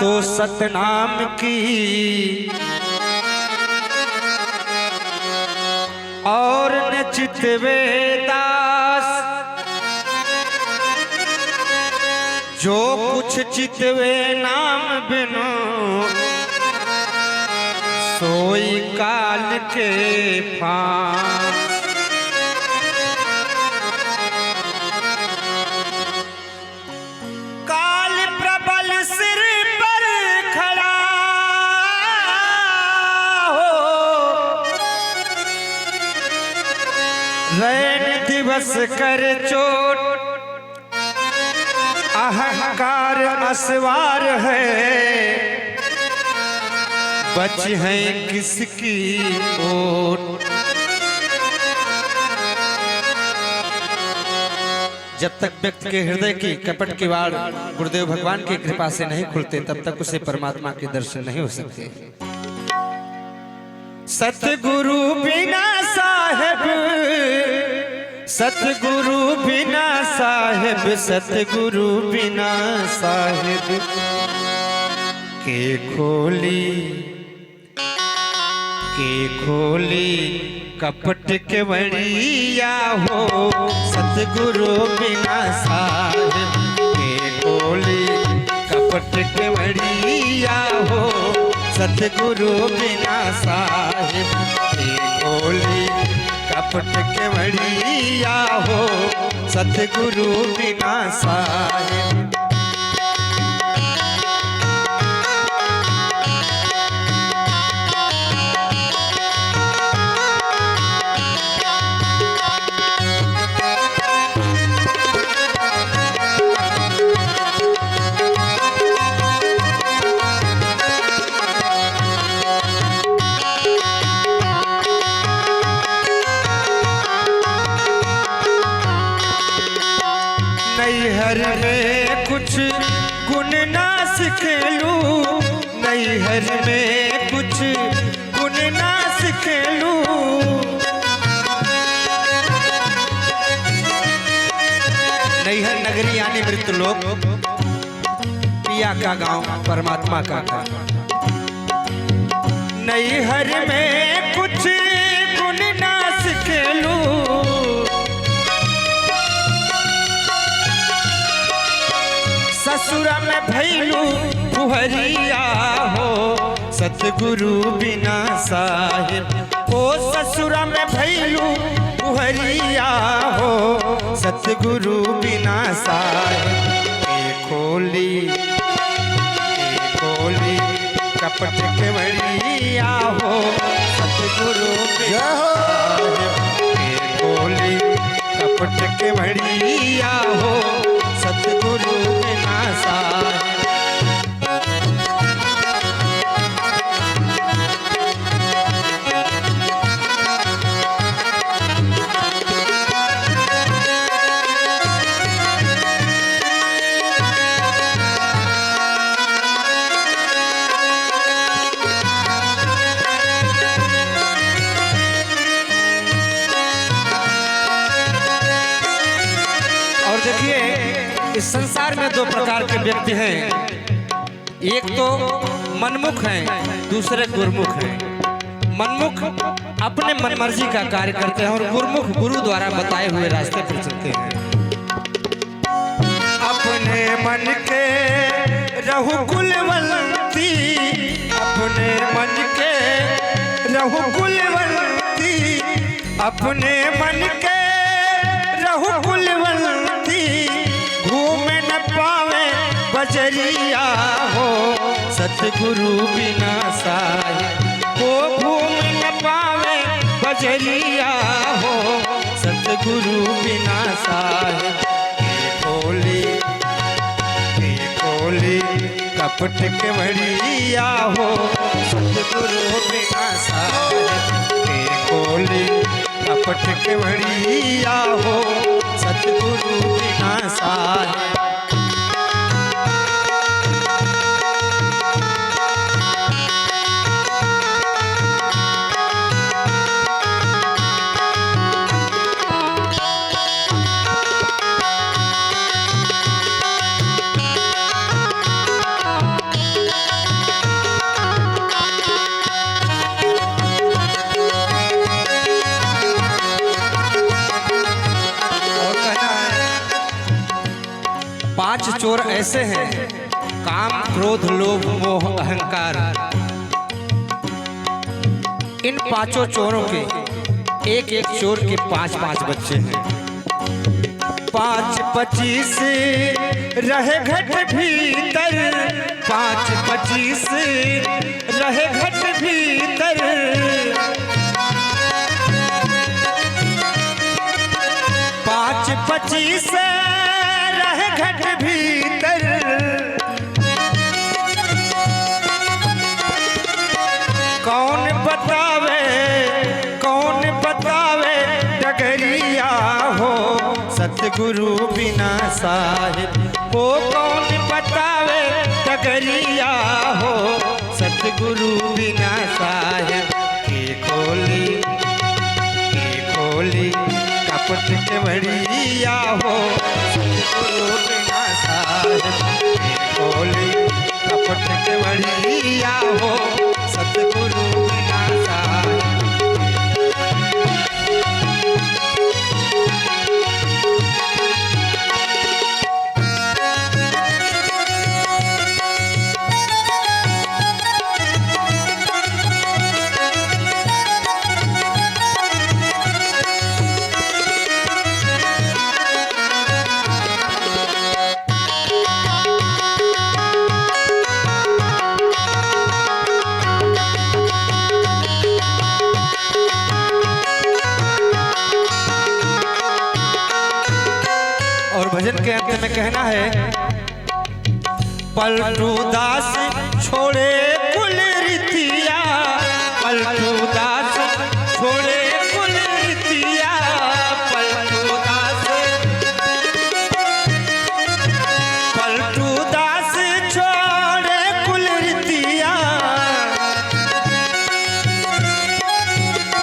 तो सतनाम की और न चितवे दास, जो कुछ चितवे नाम बिनु सोई काल के फांस। काल प्रबल सिर पर खड़ा हो, रैन दिवस कर चोट, अहंकार असवार है, बच है किसकी ओट। जब तक व्यक्ति के हृदय की कपट के वाड़ गुरुदेव भगवान की कृपा से नहीं खुलते, तब तक उसे परमात्मा के दर्शन नहीं हो सकते। सतगुरु बिना साहेब, सतगुरु बिना साहेब, सतगुरु बिना साहेब के खोली, के खोली कपट के बड़िया हो। सतगुरु बिना साहेब के खोली कपट के बड़िया हो। सतगुरु बिना साहेब के खोली कपट के बड़िया हो। सतगुरु बिना साहेब। नैहर में कुछ गुण ना सिखेलू, नैहर में कुछ गुण ना सिखेलू, नैहर नगरी यानी मृत्युलोक, पिया का गांव परमात्मा का घर। नैहर में कुछ गुण ना सिखेलू, ससुरा में भैलू फुहरिया हो। सतगुरु बिना साहिब ओ, ससुरा में भैलू फुहरिया हो। सतगुरु बिना साहिब के खोली, के खोली कपट के बड़िया हो। सतगुरु बिना साहिब के खोली कपट के बड़िया हो। सतगुरु बिना साहिब। और देखिए, इस संसार में दो प्रकार के व्यक्ति हैं, एक तो मनमुख हैं, दूसरे गुरमुख हैं। मनमुख अपने मनमर्जी का कार्य करते हैं और गुरमुख गुरु द्वारा बताए हुए रास्ते पर चलते हैं। अपने मन के रहु कुलवंती, अपने मन के रहु कुलवंती, अपने मन के रहु कुलवंती, घूमे न पावे बजरिया हो। सतगुरु बिना साहिब वो घूम न पावे बजरिया हो। सतगुरु बिना साहिब के खोली, के खोली कपट के बड़िया हो। सतगुरु बिना साहिब के खोली कपट के बड़िया हो। सतगुरु बिना साहिब। चोर ऐसे हैं, काम क्रोध लोभ मोह अहंकार, इन पांचों चोरों के एक एक चोर के पांच पांच बच्चे हैं। 5-25 रहे घट भीतर, 5-25 रहे घट भीतर, 5-25 रहे घट भीतर, कौन बतावे, कौन बतावे डगरिया हो सतगुरु बिना साहिब। हो कौन बतावे डगरिया हो सतगुरु बिना साहिब। के खोली, के खोली कपट के बड़िया हो सतगुरु बिना साहिब। के खोली कपट के बड़िया हो सतगुरु बिना साहिब। और भजन के अंत में कहना है, पलटू दास छोड़े